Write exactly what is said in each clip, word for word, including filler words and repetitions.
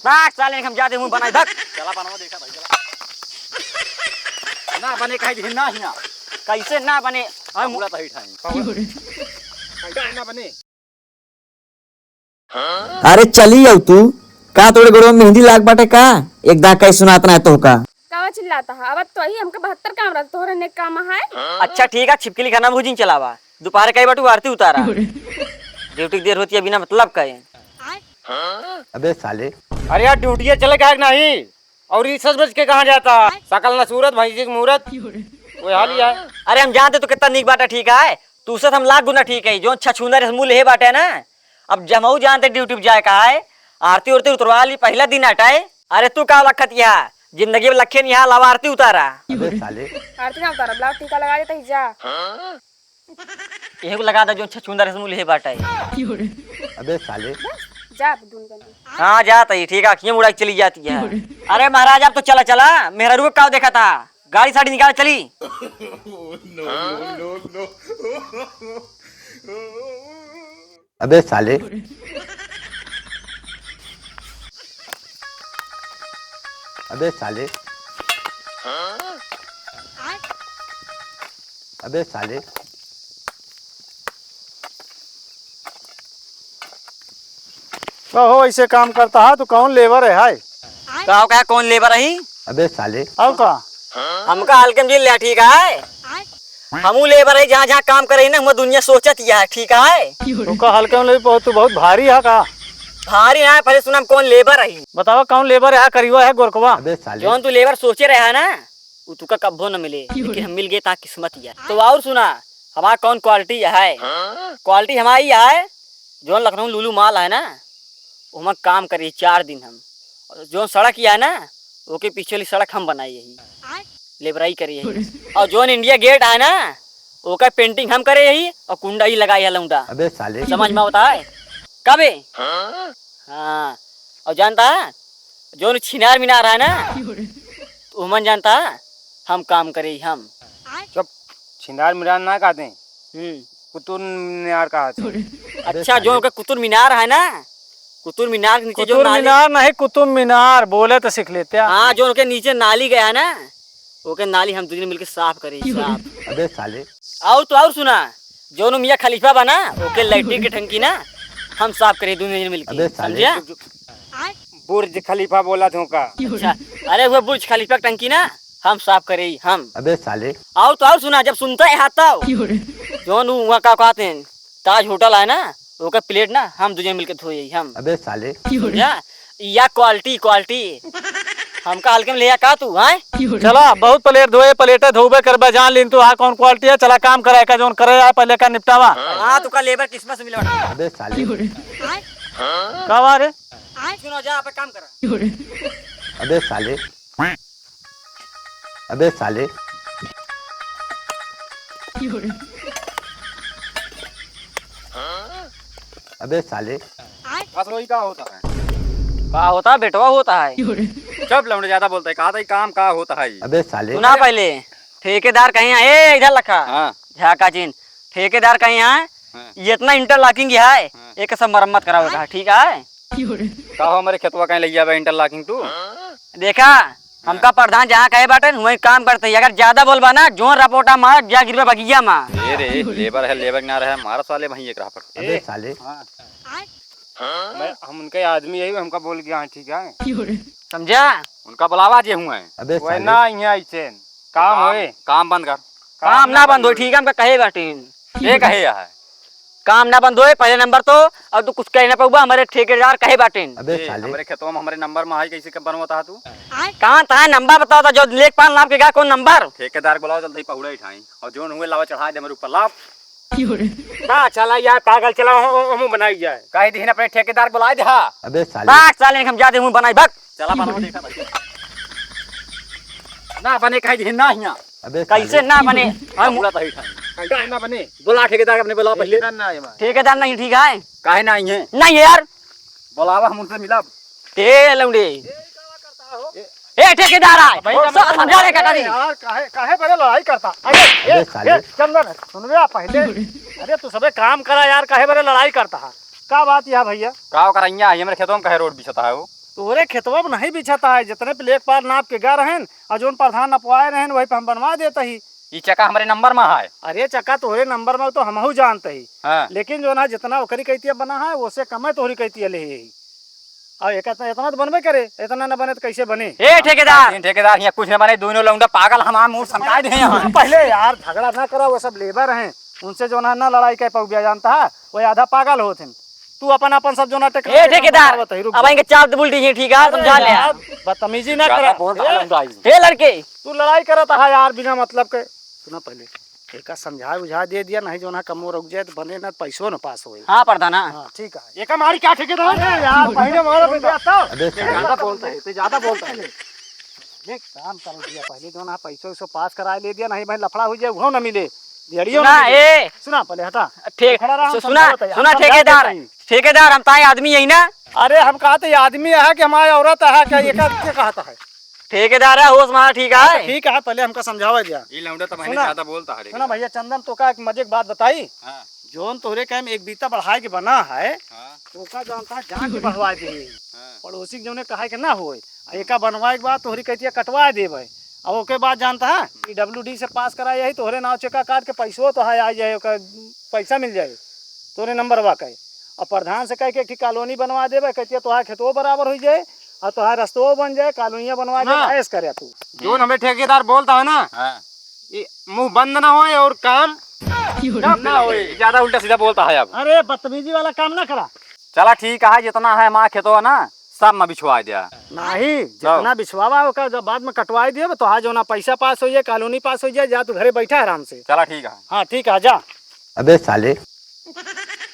भाग साले, हम जाते मुँह बनाई, भाग। चला बनवा देखा भाई, चला। ना बने कही दी ना हिया। कैसे ना बने? हम पूरा तही ठाई। कैसे ना बने? अरे चली आऊ तू, का तोरे गोड़वा में मेहंदी लाग बाटे का? एक दाँय कही सुनात ना है तोहका। कावा चिल्लाता है? अब तो ही हमका बहत्तर काम रहता, तोहरे नेक काम है। अच्छा ठीक है, छिपकली खाना में हुजिन चलावा, दोपहर कई बाटू आरती उतारा। ड्यूटी के देर होती है बिना मतलब का है। अबे साले। अरे यार, ड्यूटिया चले का है कि नहीं? और ई सज बज के कहाँ जाता? सकल न सूरत, भैंसी के मूरत। वो हाल ही है। अरे हम जानते तो कितना नीक बाटा ठीक है, तू से हम लाख गुना ठीक है। जो छछूंदर मुँह लेहे बाटे ना, अब जमऊ जानते ड्यूटी पे जाए का है, आरती उरती उतरवा ली, पहला दिन अटाए। अरे तू का लखत यहाँ, जिंदगी में लखे नहीं यहाँ, लावा आरती उतारा। अबे साले। आरती ना उतारा, ब्लाउज टीका लगा देता ही जा। एहू लगा दे, जो छछूंदर से मुँह लेहे बाटे। अबे साले। बस, जा अब दून गंदी। हाँ, जा तई, ठीक है, अखियाँ मुड़ा के चली जाती है। अरे महाराज, आप तो चला, चला, मेहरारू का देखा था, गाड़ी साड़ी निकाल चली। अबे साले। अबे साले। अबे साले। कहो, ऐसे काम करता है तो कौन लेबर है, हाय? का, का, कौन लेबर है? अबे साले। और का? हमका हल्के में जिन ले, ठीक है? हमू लेबर है, जहाँ, जहाँ काम करे ना, हुआ दुनिया सोचत यह है, ठीक है? तू का हल्के में ले, बहुत, तू बहुत भारी है का? भारी ना है, पहले सुना हम कौन लेबर है। बतावा कौन लेबर है, करिवा है गोरकवा? अबे साले। जौन तू लेबर सोचे रहा ना, उ तुका कब्बो न मिले, लेकिन हम मिल गए ता किस्मत यह। तो और सुना, हमार कौन क्वालिटी यह है? क्वालिटी हमारी यह है, जौन लखनऊ लुलु माल है ना, ओमा काम करी चार दिन हम। और जौन सड़क ही है ना, ओके पीछे वाली सड़क हम बनाई यही, लेबराई करी यही। और जौन इंडिया गेट है ना, ओका पेंटिंग हम करे यही और कुंडा ही लगाई है लौंडा। अबे साले। समझ में होता है? कबे? हाँ। और जानता है, जौन छिनार मिनार है ना, तो ओमन जानता है, हम काम करे हम। चुप, छिनार मिनार ना कहते हैं। हम्म। कुतुब मीनार कहा थे। अबे अच्छा, साले। जो ओके कुतुब मीनार है ना, कुतुब मीनार के नीचे जो कुतुब नाली मीनार नहीं, कुतुब मीनार बोले तो सीख लेते हैं। हाँ, जो ओके नीचे नाली गया है ना, ओके नाली हम दुनिया मिलके साफ करी, साफ। अबे साले। और तो और सुना, जो मियाँ खलीफा बना, ओके लैट्रिन के टंकी ना, हम साफ करी दुनिया मिलके, अबे साले। समझा? बुर्ज खलीफा बोला थे का? अच्छा, अरे वो बुर्ज खलीफा के टंकी ना, हम साफ करे ही, हम। अबे साले। और तो और सुना, जब सुनता है हाथ तो। क्यों रे? जौन उ वहाँ का कहते हैं, ताज होटल है ना, ओकर प्लेट ना, हम दुनिया मिलके धोए ही, हम। अबे साले। समझा? या क्वालिटी, क्वालिटी। हमका हल्के में ले आ का तू, हैं? क्यों रे? चला, बहुत प्लेट धोए, प्लेटे धोबे करबे, जान लीन तू, हाँ, कौन क्वालिटी है, चला काम करे, का जौन करे आए, पहले का निपटावा। हाँ, तू का लेबर किस्मत से मिलवा। अबे साले। क्यों रे? का हुआ रे? सुनो, जा, आप एक काम करा। अबे साले। अबे साले। अबे साले। बस वही का होता है। का होता है? बेटवा होता है। चुप लौंडे, ज्यादा बोलता है। कहा था ये काम का होता है? अबे साले। सुना पहले, ठेकेदार कहीं आए, ए, इधर लखा। हाँ। झाका जिन, ठेकेदार कहीं आए, हाँ। ये इतना इंटरलॉकिंग है, हाँ। एक सब मरम्मत करावे का, ठीक है? का हो, हमरे खेतवा कहीं लइया बा इंटरलॉकिंग तू? देखा, हमका प्रधान जहाँ कहे बाटे, वहीं काम करते ही। अगर ज्यादा बोलबा ना, जोन रपोटा मार, जा गिरबे बगिया मा। ए रे, लेबर है, लेबर ना रहे, मारा साले वहीं एक रहा पर। अबे ए, साले। हाँ। मैं, हम उनके आदमी यही, हमका बोल गया, हाँ, ठीक है। समझा? उनका बुलावा जे हुए। अबे वह साले। ना, यहाँ ऐसे काम काम, होए। काम बंद कर। काम ना बंद होए, ठीक है, हमका कहे बाटे। ये कहे है? काम ना बंद होए, पहले नंबर तो, और तू कुछ कह ना पउबा, हमरे ठेकेदार कहे बाटेन। अबे ए, साले। हमरे खेतवा में हमरे नंबर में आई, कैसे के बनवता है तू? कहाँ तहाँ नंबर बताओ था, जो लेख पान नाम के गा, कौन नंबर? ठेकेदार बुलाओ, जल्दी पहुड़ा ही ठाई, और जोन हुए लावा चढ़ा दे हमरे ऊपर लाभ। का चला यार, पागल चला, हम, हम बनाई जाए। कह दीन अपने ठेकेदार बुला दे, हाँ। अबे साले। बात साले, हम जाते हूँ बनाई, भाग। चला, बनाओ, देखा भाई। ना बने, कह दीन ना हिया। अबे कैसे साले। ना बने? हम पूरा तही ठाई। कैसे ना बने? बुला ठेकेदार अपने, बुला पहले। ठेकेदार ना है हमारे। ठेकेदार नहीं, ठीक है? काहे ना आई है? नहीं है यार। बुलावा, हम उनसे मिलब। ए लौंडे। ए ठेकेदार आए। भाई, स-, समझा ले काका जी। यार, काहे, काहे बड़े लड़ाई करता? अरे, अबे ए, साले। ए, चंदन, सुन बे पहले। अरे, तू सबे काम करा यार, काहे बड़े लड़ाई करता है? का बात यह भैया? का कराइया? ये मेरे खेतों में कहे रोड बिछता है वो। तोरे खेतवा में नहीं बिछता है, जितने पे लेक पार नाप के गा रहेन और जोन प्रधान नपवाए रहेन, वही पे हम बनवा देता ही। ई चक्का हमरे नंबर में है। अरे चक्का तोरे नंबर में तो हमहू जानते ही। हाँ। लेकिन जोन है जितना ओकरी कहतिया बना है, ओसे कमे तोहरी कहतिया ले ही। और एक इतना, इतना तो बनबे करे, इतना न बने तो कैसे बने? ए ठेकेदार, तीन ठेकेदार, यहाँ कुछ न बने, दोनों लौंडा पागल, हमार मुंह समझा दे यहाँ। पहले यार झगड़ा ना करा, वो सब लेबर हैं, उनसे जोन है ना लड़ाई कर पाउबिया, जानता है, वो आधा पागल होत हैं। तू अपन, अपन सब जोन है टेक-, ए टेक-, ठेकेदार, बतावत है, रुक अब जा। इनके चाप बोल दी है, ठीक है, अरे समझा ले। यार, बदतमीजी ना ज्यादा करा। बोल रहा है ए, लौंडा। ए लड़के, तू लड़ाई करत है यार बिना मतलब के। सुना पहले, एका समझा बुझा दे दिया, नहीं जोन है कमो रुक जाए तो बने ना, पैसो ना पास होए। हाँ प्रधान, हाँ। हाँ, ठीक है। एका मारी क्या ठेकेदार? अरे यार, पहले मारो, फिर जाता। अबे साले। ज्यादा बोलता है, तू ज्यादा बोलता है। एक काम कर दिया, पहले जोन है पैसो वैसो पास करा ले दिया, नहीं भाई लफड़ा हो जाए, वो ना मिले। दिहड़ियो सुना, ना मिले। ए। सुना पहले, हटा। ठे-, खड़ा रहा, हम सु-, सुना, समझावत है, सुना हम समझावत ठेकेदार, है। ठेकेदार, हम ताए आदमी यही ना। अरे हम कहा तो ये आदमी है कि हमारी औरत है, क्या ये का, क्या कहता है? ठेकेदार है, होश मारा, ठीक हाँ, तो है? ठीक है, पहले हमका समझावा दिया। ये लौंडा तो मैंने सुना, ज्यादा बोलता है, सुना लेकिन भैया चंदन, तो का एक मजे की बात बताई? हाँ। जोन तोहरे कहे में एक बीता बढ़ाए के बना है, हाँ। ओका जानता है, जाके बढ़वा दे। हाँ। पड़ोसी के जोने कहे के ना होए, आ एका बनवाए के बाद तोहरी कहतिया कटवा देबे। अब ओके बाद जानता है, पीडब्ल्यूडी से पास करा यही, तोहरे नाव चेका काट के पैसो तो है, आ जाए, ओकर पैसा मिल जाए, तोहरे नंबर बा कहे। और प्रधान से कह के एक ठी कॉलोनी बनवा देबे, कहतिया तोहार खेतवो बराबर हो जाए, और तोहार रस्तवो बन जाए, कॉलोनिया बनवा के ना। ऐश करे तू। जोन हमें ठेकेदार बोलता है ना, हाँ। ये मुंह बंद ना होए और काम ना होए। ज्यादा उल्टा सीधा बोलता है अब। अरे, बदतमीजी वाला काम ना करा। चला ठीक है, जितना है माँ खेतवा ना, सब में बिछवा दिया। नहीं, जितना बिछवावा ओका जब बाद में कटवाई दियो, तो हाँ, जो ना पैसा पास हो जाए, कॉलोनी पास हो जाए, जा तू घरे बैठा आराम से। चला ठीक है। हाँ, ठीक है, जा। अबे साले।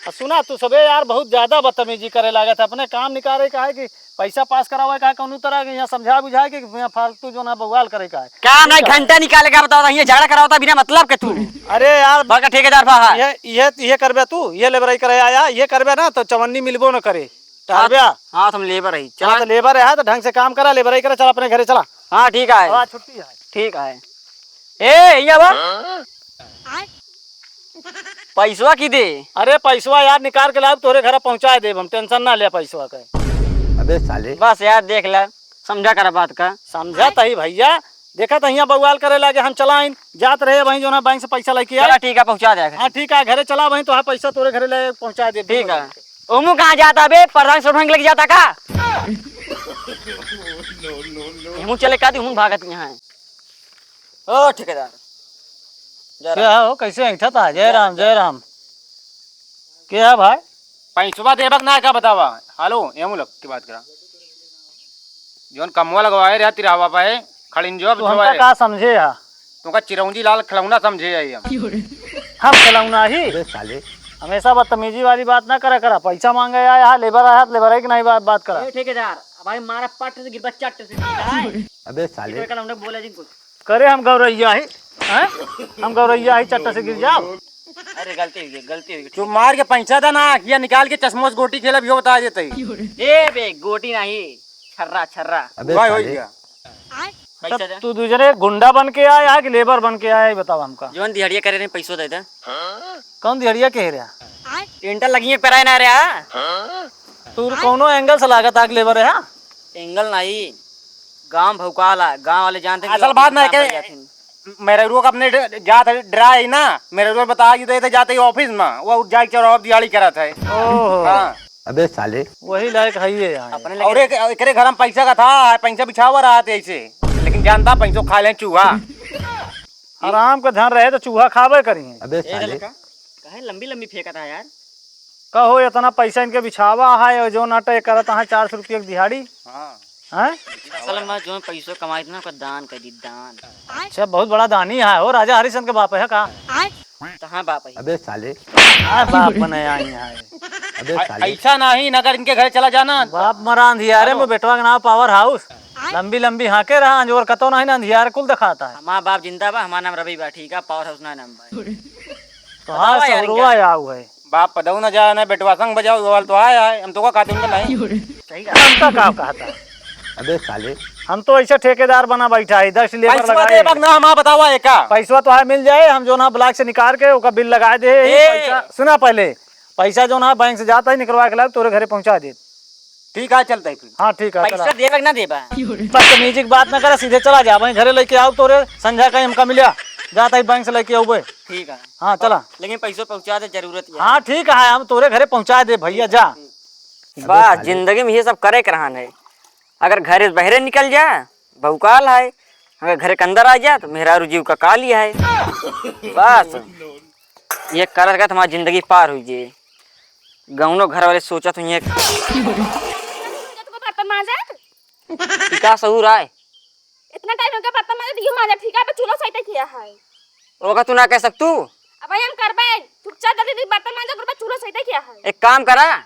आ सुना, तू सबे यार बहुत ज्यादा बदतमीजी करे लागत है। अपने काम निकाले का है कि पैसा पास करावे का है, कौनो तरह के यहाँ समझा बुझाए कि यहाँ फालतू जो ना बवाल करे का है। काम नहीं, घंटा निकाले का बताओ, यहाँ झगड़ा करावता बिना मतलब के तू। अरे यार, बड़का ठेकेदार बा है। ये, ये, ये करबे तू, ये लेबरई करे आया, ये करबे ना तो चवन्नी मिलबो न करे। टहरबे? हाँ, तो हम लेबर ही। हाँ, चला। तो लेबर है तो ढंग से काम करा, लेबरई करे, चल अपने घरे चला। हाँ, ठीक है। हाँ, छुट्टी है। ठीक है। ए, यहाँ बा। पैसवा की दे? अरे पैसवा यार निकाल के लाओ, तोरे घर पहुँचा देब हम, टेंशन ना ले पैसवा के। अबे साले। बस यार देख ले, समझा करा बात का। समझा तही भैया, देखा तो हियाँ बवाल करे लागे, हम चलाइन, जात रहे वहीं जो ना बैंक से पैसा लेके आए। चला ठीक है, पहुँचा देगा। हाँ ठीक है, घरे चला वहीं तो हाँ पैसा तोरे घरे ले पहुँचा देब। ठीक है। ओमू कहाँ जाता बे? प्रधान से उठा के लेके जाता का? हमू चले का दी, हमू भागत यहाँ है। ओ ठेकेदार, जय राम। क्या हो, कैसे ऐंठा था? जय राम, जय राम। क्या है भाई? पैसवा देबक ना का बतावा? हेलो, एमू लग के बात करा। जौन कमवा लगवाए रहा तिरहवा पे, खड़िंजवा तू हमका बिछवाए। का समझे हा? तुमका चिरौंजी लाल खिलौना समझे है हम। हम खिलौना ही? अबे साले। हमेशा बदतमीजी वाली बात ना करा करा। पैसा मांगे आया है, लेबर आया है, लेबर है कि नहीं बात, बात करा। ए ठेकेदार, अब भाई मारा पट से गिरबा चट से, ठीक है? अबे साले। इधर का लौंडा बोला जिनको। करे हम गौरैया ही, हैं? हम गौरैया ही, चट्ट से गिर जाओ। अरे गलती हुई, गलती हुई। तू मार के पैसा दा ना, या निकाल के चश्मोश गोटी खेलब, यो बता देते ही। ए बे, गोटी नहीं, छर्रा, छर्रा। अबे भाई, हो साले। गया। पैसा अच्छा, दे। तू दूसरे गुंडा बन के आया है कि लेबर बन के आया है, बताओ हमका। जौन दिहाड़िया करे रहे, पैसो दे दे। कौन दिहाड़िया कह रहा? टेंटर लगी है, पेराए ना रहा। तू कौनो एंगल से लागत आग लेबर है, हाँ? एंगल नहीं, गांव भौकाल है, गांव वाले जानते हैं कि असल बात ना का के, पड़ जाते हैं। मेहरारू का अपने ड-, जात है, डरा है ना, मेहरारू बता ही देते जाते ही ऑफिस में, वो जाके चौराहा दिहाड़ी करत है। ओहो। हाँ। अबे साले। वही लायक है ये यहाँ। अपने और लगे एक, एकरे घर में पैसा का था, पैसा बिछावा रहा थे ऐसे, लेकिन जानता पैसों खा लें चूहा। हराम का धन रहे तो चूहा खावे करी। अबे ए साले। लड़का, काहे लंबी लंबी फेंका था यार? कहो, इतना पैसा इनके बिछावा है और जो नाटक करत है, चार सौ रुपये की दिहाड़ी। हाँ। हैं? असल में जो पैसो कमाई ना, ओकर दान कर दी, दान। अच्छा, बहुत बड़ा दानी है हो, राजा हरिश्चंद्र के बाप है का? तो हाँ बाप है। अबे साले। हाँ, बाप बने आई है। अबे ऐ-, साले। ऐसा नहीं, अगर इनके घर चला जाना। बाप मरा अंधियारे में, बेटवा के नाम पावर हाउस। लंबी लंबी हाँके रहा, अंजोर कतो नहीं ना, अंधियार कुल दिखाता है। हमारा बाप जिंदा बा, हमारा नाम रवि बा, ठीक है, पावर हाउस ना नाम बा। तो हाँ, बतावा यार सौरवा इनका। आऊ है। बाप पदऊ न जाए, न बेटवा संग बजाओ, वो वाला तो आया है, हम तो का कहते उनका नहीं। सही कहा। हम तो का कहता? अबे साले। हम तो ऐसे ठेकेदार बना बैठा है, दस लेबर पैसवा लगाए। दे, बक ना, हम बतावा है का? पैसवा तो है, मिल जाए, हम जो ना ब्लॉक से निकाल के ओका बिल लगा दे, ए! पैसा, सुना पहले, पैसा जो ना बैंक से जाता है, निकलवा के ला, तोरे घरे पहुंचा दे। ठीक है, चलता है फिर। हाँ, ठीक है, पैसा चला। देबे कि ना देबे? बदतमीजी की बात ना करे, सीधे चला जा। वहीं घरे लेके आओ तोरे, संझा कहीं हमका मिलिया, जाता ही बैंक से लेके आऊबे। ठीक है। हाँ, चला। लेकिन पैसो पहुँचा दे, जरूरत है। हाँ, ठीक है, हम तोरे घरे पहुँचा दे भैया, जा। बस, जिंदगी में ये सब करे के रहन है। अगर घरे से बहरे निकल जा, बहुकाल है। अगर घरे के अंदर आ जा, तो मेहरारू जीव का काली है। बस, ये करत करत हमार जिंदगी पार हुई जे। गौनो घर वाले सोचत हुई है। तुमको बर्तन मांजे? ई का सहूर आए? इतना टाइम हो गया बर्तन मांजे, दियो मांजे, ठीक है, अब चूल्हा सही किया है। ओका तू ना कह सकतू? अब हम करबे, चुपचाप जल्दी जल्दी बर्तन मांजे, गुरुबा चूल्हा सही किया है। एक काम करा,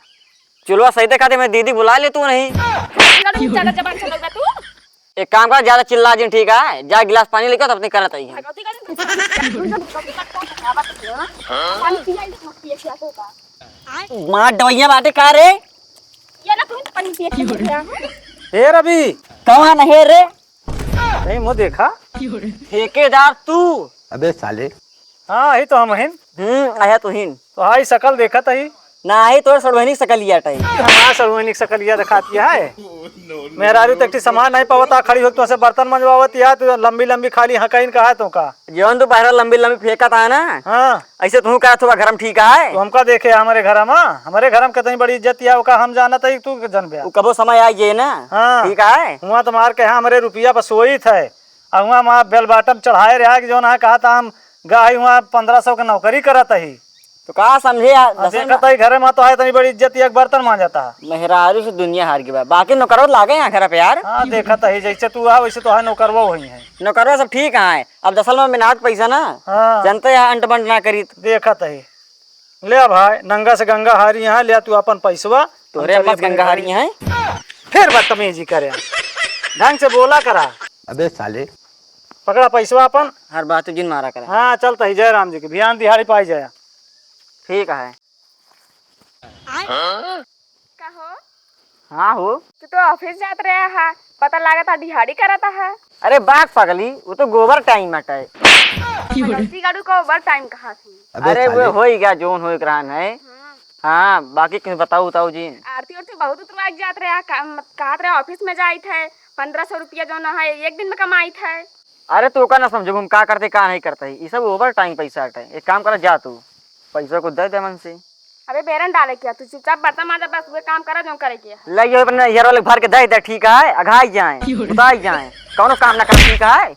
चूल्हा सही खातिर मैं दीदी बुला ले तू नहीं। चलो, चलो, जबान चलो तू। एक काम कर, ज्यादा चिल्ला जिन, ठीक है? जा गिलास पानी लेके आ, तो अपने करत आई है। भगवती का दिन भगवती का दिन भगवती का दिन पानी पिया ही मत पिए, क्या होगा? मार डवैया बाटे का रे? ये ना तुम पानी पिए के गया है। हे रवि। कौन है रे? नहीं, मुँह देखा। ठेकेदार तू। अबे साले। हाँ, यही तो हम हिन। हम्म, आया तो हिन। तो हाई शकल देखत ही। नाही, तोर सड़ुआनी शकलिया टाइप। हमार सड़ुआनी शकलिया दिखाती है। मेहरारू तो एक ठी सामान नहीं पावत, आ खड़ी हो, तुमसे बर्तन मंजवावत या, तू लंबी लंबी खाली हकइन कहा तो का? जौन तू बहरा लंबी लंबी फेंकत है ना, हाँ। ऐसे तू का थोड़ा घर में ठीक है? तो हमका देखे हमारे घर में, हमारे घर में कितनी बड़ी इज्जत या, ओका हम जानत है, तू जानबे। वो कबो समय आ जाए ना, हाँ। ठीक है? हुआ तुम्हार के यहाँ हमारे रुपया बस वही था, और हुआ हमारा बेल बॉटम चढ़ाए रहा कि जौन है कहा था हम गाई हुआ पन्द्रह सौ के नौकरी करत ही। तो का समझे यार, हाँ, दसन देखत ही घरे में तो है इतनी बड़ी इज्जत, एक बर्तन मांजता है। मेहरारू से दुनिया हार गई बा, बाकी नौकरो लागे यहाँ घर पे यार। हाँ, देखत ही जैसे तू है वैसे तो है नौकरवा वही है। नौकरवा सब ठीक है, अब दसल में मिनाट पैसा ना, हाँ। जनते हैं अंट बंट ना करीत। देखत ही। ले भाई, नंगा से गंगा हारी यहाँ, ले तू अपन पैसवा। तोरे हम अम्मा से चले गंगा अपने हारी घरे। हैं? फिर बदतमीजी करे। ढंग से बोला करा। अबे साले। पकड़ा पैसवा अपन। हर बात जिन मारा करा। हाँ, चलता ही जय राम जी के। बिहान दिहाड़ी पाई जाया। ठीक है। का हो? हाँ हो। तू तो ऑफिस जात रहा है, पता लागत है दिहाड़ी करत है। अरे बाग पगली, वो तो गोबर टाइम अटे। गलती गाड़ू को ओवर टाइम कहा थी। अबे अरे वो साले। होई गया, जोन होई के रहन है। हम्म। हाँ, बाकी कुछ बताओ, बताओ जी। आरती और तू बहुत उतरवा के जात रहा, का-, कहत रहा ऑफिस में जाइत है, पन्द्रह सौ रुपया जो ना है एक दिन में कमाइत है। अरे तू का ना समझो, हम का करते का नहीं करते, ये सब ओवर टाइम पैसा अटे। एक काम कर, जा तू, पैसा को दे दे मन से। अबे बेरन डाले क्या? तू चुपचाप बर्तन मांजा, बस वे काम करा जो करे के है। ले ये अपने यार वाले भर के दे दे, ठीक है? अघाई जाए, उताई जाए, कौनो काम ना कर, ठीक है?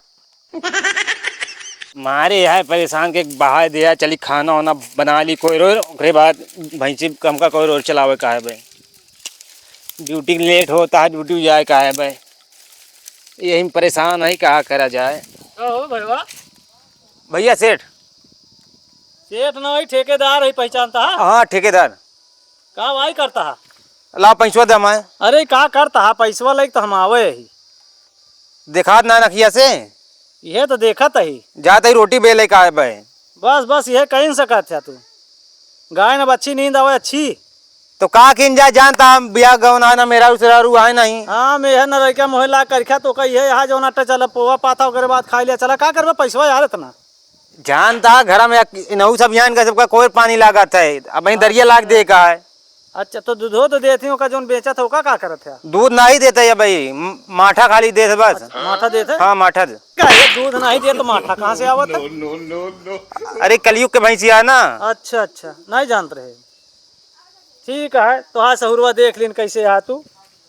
मारे है परेशान के बहाय दिया, चली खाना वाना बना ली कोई रोज, ओकरे बाद भैंसी हमका कोई रोज चलावे का है बे। ड्यूटी लेट होता है, ड्यूटी जाए का है बे। यही में परेशान है, कहा करा जाए। का हो भैया? भैया सेठ। सेठ ना वही ठेकेदार है, पहचानता है? हाँ, ठेकेदार। का भाई करता है? ला पैसवा दे हमारे। अरे का करता है, पैसवा लेके तो हम आवे ही। देखात ना नखिया से? यह तो देखत ही। जात ही रोटी बेले का है बे। बस, बस, यह कहीं सकत है तू। गाय न बच्ची नींद आवे अच्छी। तो का किन जाए, जानता हम बिया गवन है ना, मेहरारू सेहरारू है नहीं। हाँ, मैं यह न रह के मोहे ला करख्या तो कही है, यहाँ जो ना चला पोवा पाथा ओकरे बाद खा लिया, चला का करबे पैसवा यार इतना। जानता घर में एक इनहू सब जान का सबका कोई पानी लागत है, अब वहीं दरिया लाग दे का है। अच्छा, तो दूधो तो देत ही, ओका जोन बेचत है, ओका का करत है? दूध नहीं देते है भाई, म-, माठा खाली देत है बस। अच्छा, माठा देत है? हाँ, माठा दे। का ये दूध नहीं दे तो माठा कहाँ से आवत है? अरे, कलयुग के भैंसिया है ना। अच्छा, अच्छा, नहीं जानत रहे। ठीक है, तो हाँ, सहुरवा देख लीन कैसे है तू।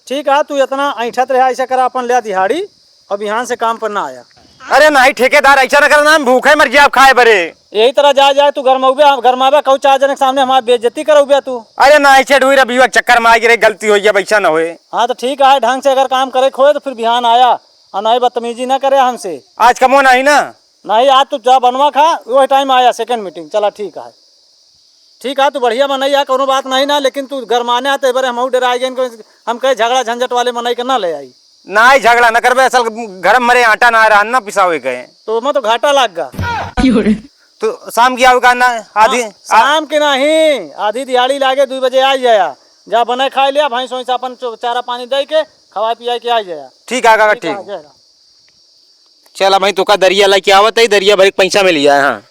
ठीक है, तू इतना ऐंठत रहे, ऐसा करा, अपन ले दिहाड़ी और बिहान से काम पर ना आया। अरे नहीं ठेकेदार, ऐसा ना करना, हम भूखे मर जाए खाए बरे। यही तरह जाए जाए तू गरमावे, गरमावे कहू चार जने के सामने हमारी बेइज्जती करौबे तू। अरे नहीं सेठ, हुई रबिया के चक्कर में आ गिरे, गलती हो गया, वैसा ना होए। हाँ तो ठीक है, ढंग से अगर काम करे खोए तो फिर बिहान आया और नहीं बदतमीजी ना करे हमसे। आज कमो नहीं ना। नहीं, आज तू जा बनवा खा, वही टाइम आया सेकंड मीटिंग। चला ठीक है, ठीक है, तू बढ़िया मनई है, कोनो बात नहीं ना, लेकिन तू गरमाने है तो एक बार हम डेराए गए, हम कहे झगड़ा झंझट वाले मनई के ना ले आई। ना ही झगड़ा ना करबे, असल घर में मरे आटा ना रहा ना पिसावे के। तो मैं तो घाटा लाग गा। तो शाम की आवे का ना, आधी हाँ, आ- शाम के नहीं, आधी दिहाड़ी लागे, दो बजे आ जाया, जा बने खाए लिया, भैंस वैंस अपन चो-, चारा पानी दे के खवाए पियाए के आ जाया। ठीक है काका, ठीक है, ठीक। जय राम। चल भाई, तोका दरिया लेके आवत है, दरिया भर के पैसा मिल जाए। हाँ।